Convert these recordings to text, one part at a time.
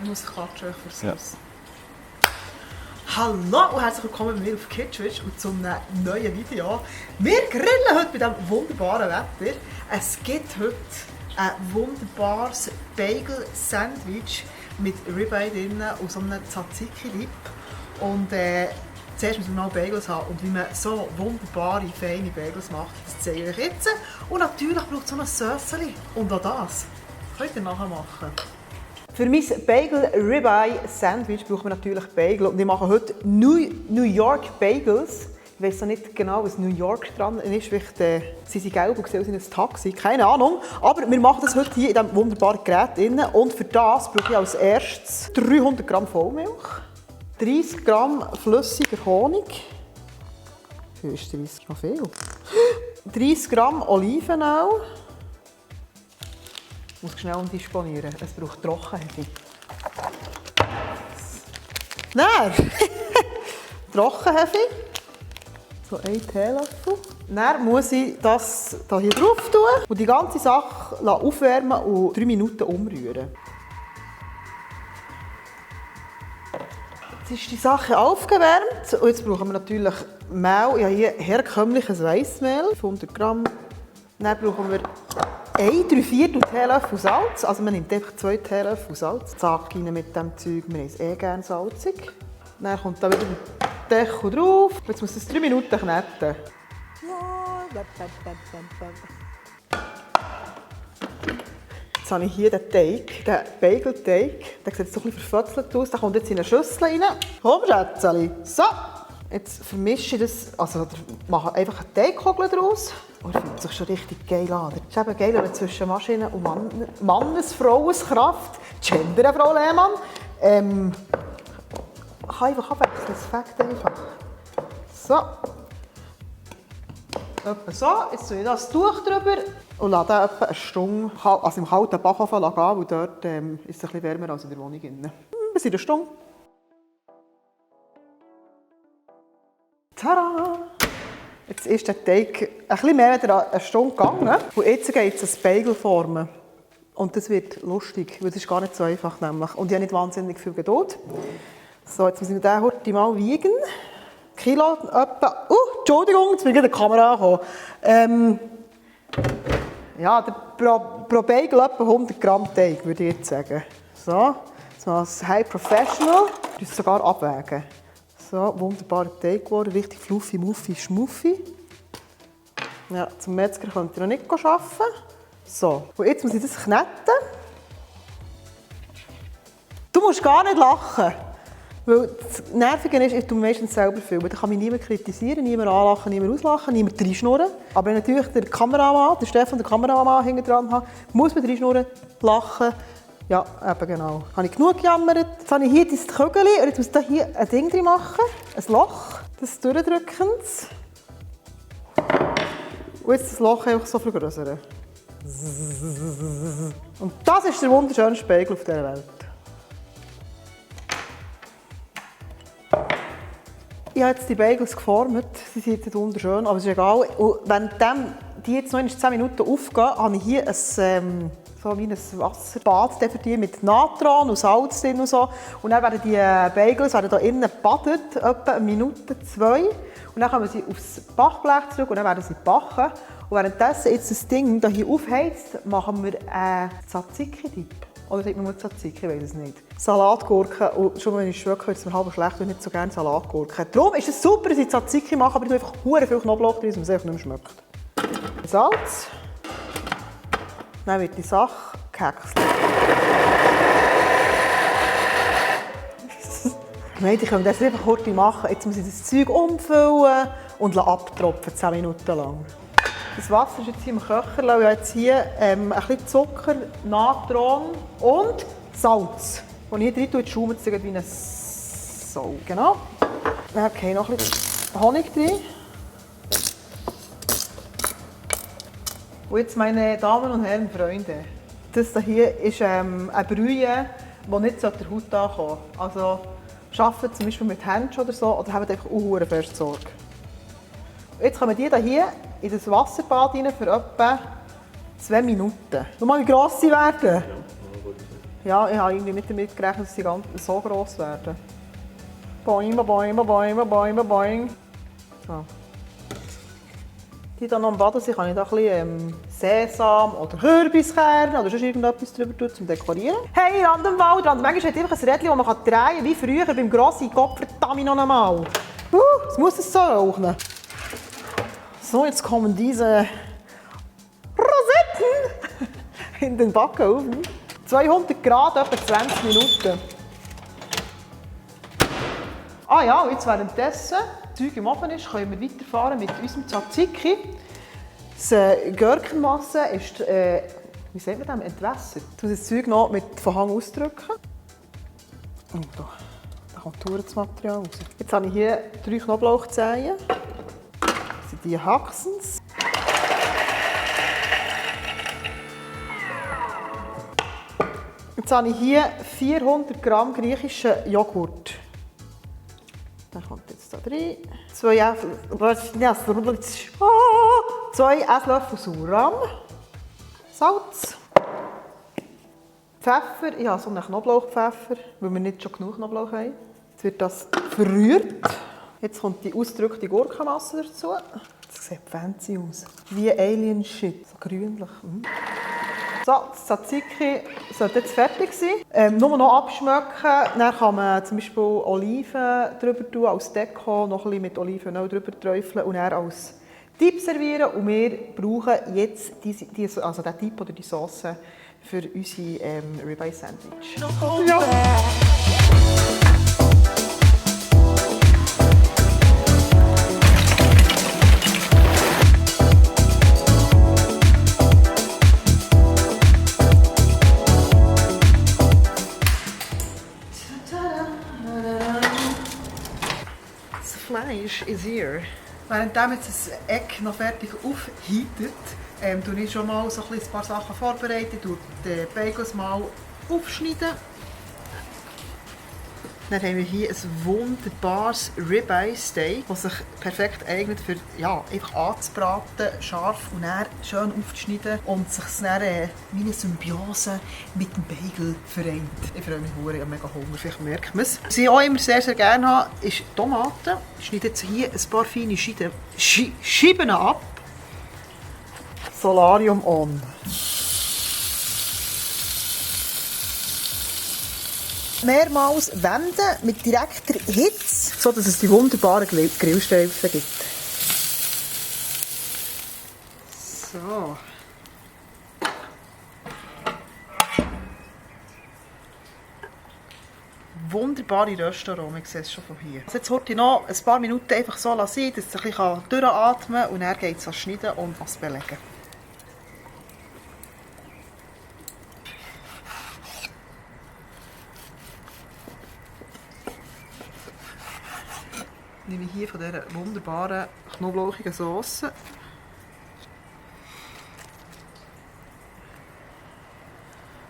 Ich muss klatschen fürs Ja. Haus. Hallo und herzlich willkommen bei mir auf Kitschwitch und zu einem neuen Video. Wir grillen heute bei diesem wunderbaren Wetter. Es gibt heute ein wunderbares Bagel-Sandwich mit Ribeye drin und so einem Tzatziki-Dip. Und zuerst müssen wir noch Bagels haben und wie man so wunderbare, feine Bagels macht, das zeige ich euch jetzt. Und natürlich braucht es so ein Söseli. Und auch das könnt ihr nachher machen. Für mein Bagel Ribeye Sandwich brauchen wir natürlich Bagel und ich mache heute New York Bagels. Ich weiss noch nicht genau, was New York dran ist, vielleicht sind sie gelb und sehen aus wie ein Taxi, keine Ahnung. Aber wir machen das heute hier in diesem wunderbaren Gerät drin. Und für das brauche ich als erstes 300 Gramm Vollmilch, 30 Gramm flüssiger Honig, ist 30 noch viel, 30 Gramm Olivenöl. Ich muss schnell umdisponieren. Es braucht Trockenhefe. Dann Trockenhefe. So 1 Teelöffel. Dann muss ich das hier drauf tun und die ganze Sache aufwärmen und 3 Minuten umrühren. Jetzt ist die Sache aufgewärmt und jetzt brauchen wir natürlich Mehl. Ich habe hier herkömmliches Weissmehl, 100 Gramm. Dann brauchen wir 1¾ Teelöffel Salz, also man nimmt einfach 2 Teelöffel Salz. Zack rein mit diesem Zeug, wir haben es gerne salzig. Dann kommt da wieder der Deckel drauf. Jetzt muss es 3 Minuten kneten. Jetzt habe ich hier den Teig, den Bagelteig. Der sieht jetzt so ein bisschen verfötzelt aus. Der kommt jetzt in eine Schüssel rein. Komm, Schätzeli. So. Jetzt vermische ich das, also mache einfach einen Teigkugel daraus. Und das fühlt sich schon richtig geil an. Das ist eben geil, wenn man zwischen Maschine und Mannesfrauenskraft, Gender, Frau Lehmann, kann einfach abwechseln. Das fängt einfach. So. Etwa so. Jetzt tue ich das Tuch drüber und lasse dann etwa eine Stunde, also im kalten Backofen gehen, weil dort ist es ein bisschen wärmer als in der Wohnung. Bis in einer Stunde. Tada! Jetzt ist der Teig ein bisschen mehr als eine Stunde gegangen. Und jetzt geht es ein Bagel formen. Und das wird lustig, weil das ist gar nicht so einfach nämlich. Und ich habe nicht wahnsinnig viel Geduld. So, jetzt muss ich den heute mal wiegen. Kilo etwa. Entschuldigung, jetzt bin ich in der Kamera angekommen. Ja, pro Bagel etwa 100 Gramm Teig, würde ich jetzt sagen. So, jetzt mal als High Professional. Ich muss sogar abwägen. So, wunderbarer Teig geworden, richtig fluffy, muffy, schmuffy. Ja, zum Metzger könnt ihr noch nicht arbeiten. So, und jetzt muss ich das kneten. Du musst gar nicht lachen. Weil das Nervige ist, ich tue meistens selber filmen. Da kann mich niemand kritisieren, niemand anlachen, niemand auslachen, niemand reinschnurren. Aber wenn natürlich der Kameramann, der Stefan, der Kameramann hinten dran hat, muss man reinschnurren, lachen. Ja, eben genau. Habe ich genug gejammert. Jetzt habe ich hier dieses Kügelchen und jetzt muss ich hier ein Ding drin machen, ein Loch, das durchdrücken. Und jetzt das Loch einfach so vergrößern. Und das ist der wunderschönste Bagel auf dieser Welt. Ich habe jetzt die Bagels geformt, sie sind jetzt wunderschön, aber es ist egal. Und wenn die jetzt noch in 10 Minuten aufgehen, habe ich hier ein so wie ein Wasserbad für die mit Natron und Salz drin und so. Und dann werden die Bagels hier innen gebadet, etwa 1 Minute, 2. Und dann kommen sie aufs Backblech zurück und dann werden sie backen. Und währenddessen jetzt das Ding hier aufheizt, machen wir einen Tzatziki-Dip. Oder sagt man mal Tzatziki, ich weiß es nicht. Salatgurken. Und schon wenn ich schmecke, wird es mir halb schlecht, weil ich nicht so gerne Salatgurken. Darum ist es super, dass ich Tzatziki mache, aber ich tue einfach verdammt viel Knoblauch drin, dass man es einfach nicht mehr schmeckt. Salz. Dann wird die Sache gehäckselt. Nein, ich kann das einfach kurz machen. Jetzt muss ich das Zeug umfüllen und abtropfen, 10 Minuten lang. Das Wasser ist jetzt hier im Köcher. Ich habe jetzt hier ein bisschen Zucker, Natron und Salz. Und hier drin schaumt es wie ein Sau. Genau. Dann habe ich noch ein bisschen Honig drin. Und jetzt, meine Damen und Herren, Freunde, das hier ist eine Brühe, die nicht auf der Haut ankommt. Also arbeitet zum Beispiel mit Händchen oder so, oder habt einfach auch fest Sorge. Jetzt kommen die hier in das Wasserbad rein für etwa 2 Minuten. Schau mal, wie gross sie werden. Ja, ich habe irgendwie nicht damit gerechnet, dass sie so gross werden. Boing, boing, boing, boing, boing. So. Die hier noch am Badensee kann ich da ein bisschen Sesam oder Kürbiskerne oder sonst irgendetwas drüber tun, zum Dekorieren. Hey, Random-Waldrand, manchmal hat einfach ein Rädchen, das man drehen kann, wie früher beim Grossi. Gott verdammt noch einmal. Es muss es so rauchen. So, jetzt kommen diese Rosetten in den Backofen. 200 Grad, etwa 20 Minuten. Ah ja, und jetzt währenddessen das Zeug im Ofen ist, können wir weiterfahren mit unserem Tzatziki. Die Gurkenmasse ist, wie sagt man das, entwässert. Ich muss das Zeug noch mit von Hang ausdrücken. Und da kommt das Material raus. Jetzt habe ich hier 3 Knoblauchzehen. Die haxen es. Jetzt habe ich hier 400 Gramm griechischen Joghurt. Der kommt jetzt da rein. 2 Esslöffel Sauerrahm. Salz. Pfeffer. Ich habe so einen Knoblauchpfeffer, weil wir nicht schon genug Knoblauch haben. Jetzt wird das verrührt. Jetzt kommt die ausgedrückte Gurkenmasse dazu. Das sieht fancy aus. Wie Alien Shit. So grünlich. So, das Tzatziki sollte jetzt fertig sein. Nur noch abschmecken. Dann kann man zum Beispiel Oliven drüber tun, als Deko, noch ein bisschen mit Olivenöl drüber träufeln und dann als Dip servieren. Und wir brauchen jetzt den Dip oder die Sauce für unsere Ribeye Sandwich. Ja. Fleisch is here. Während jetzt das Eck noch fertig aufheitet, tue ich schon mal so ein paar Sachen vorbereiten. Ich tue die Bagels mal aufschneiden. Dann haben wir hier ein wunderbares Ribeye Steak, das sich perfekt eignet für einfach anzubraten, scharf und dann schön aufzuschneiden und sich dann wie eine Symbiose mit dem Bagel vereint. Ich freue mich sehr, ich habe mega Hunger, vielleicht merkt man es. Was ich auch immer sehr, sehr gerne habe, ist Tomaten. Ich schneide jetzt hier ein paar feine Scheiben ab. Solarium on. Mehrmals wenden mit direkter Hitze, sodass es die wunderbaren Grillstreifen gibt. So. Wunderbare Röstaromen, ich sehe es schon von hier. Jetzt heute noch ein paar Minuten einfach so lassen, dass es ein bisschen durchatmen kann und dann geht es ans Schneiden und ans Belegen. Nehme ich hier von dieser wunderbaren knoblauchigen Sauce.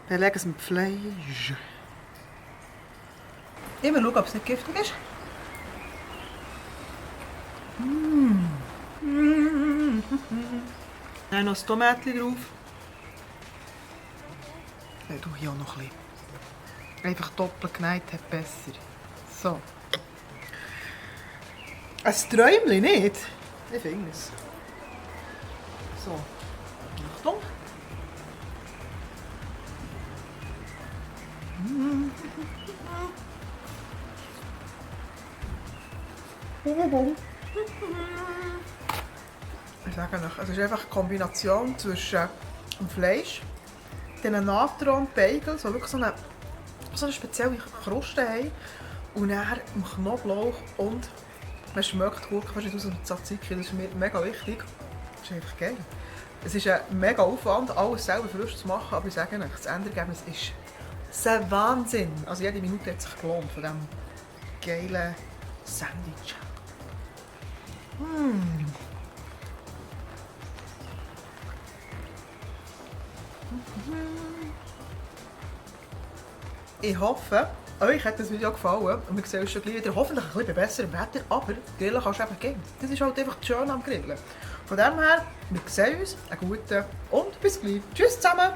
Belegen es mit Fleisch. Immer schauen, ob es nicht giftig ist. Dann noch das Tomatchen drauf. Ich tue hier auch noch ein bisschen. Einfach doppelt geneigt hat besser. So. Ein Träumchen nicht? Ich finde es. So. Achtung. Ich sage euch, es ist einfach eine Kombination zwischen dem Fleisch, den Natron-Bagels, die wirklich so eine spezielle Kruste haben, und dann dem Knoblauch und man schmeckt gut fast aus dem Tzatziki, das ist mir mega wichtig. Das ist einfach geil. Es ist ein mega Aufwand, alles selber frisch zu machen, aber ich sage euch, das Endergebnis ist ein Wahnsinn. Also jede Minute hat sich gelohnt von diesem geilen Sandwich. Ich hoffe, euch hat das Video gefallen und wir sehen uns schon gleich wieder, hoffentlich ein bisschen bei besserem Wetter, aber Grillen kannst du eben gehen. Das ist halt einfach schön am Grillen. Von dem her, wir sehen uns, einen guten und bis gleich. Tschüss zusammen!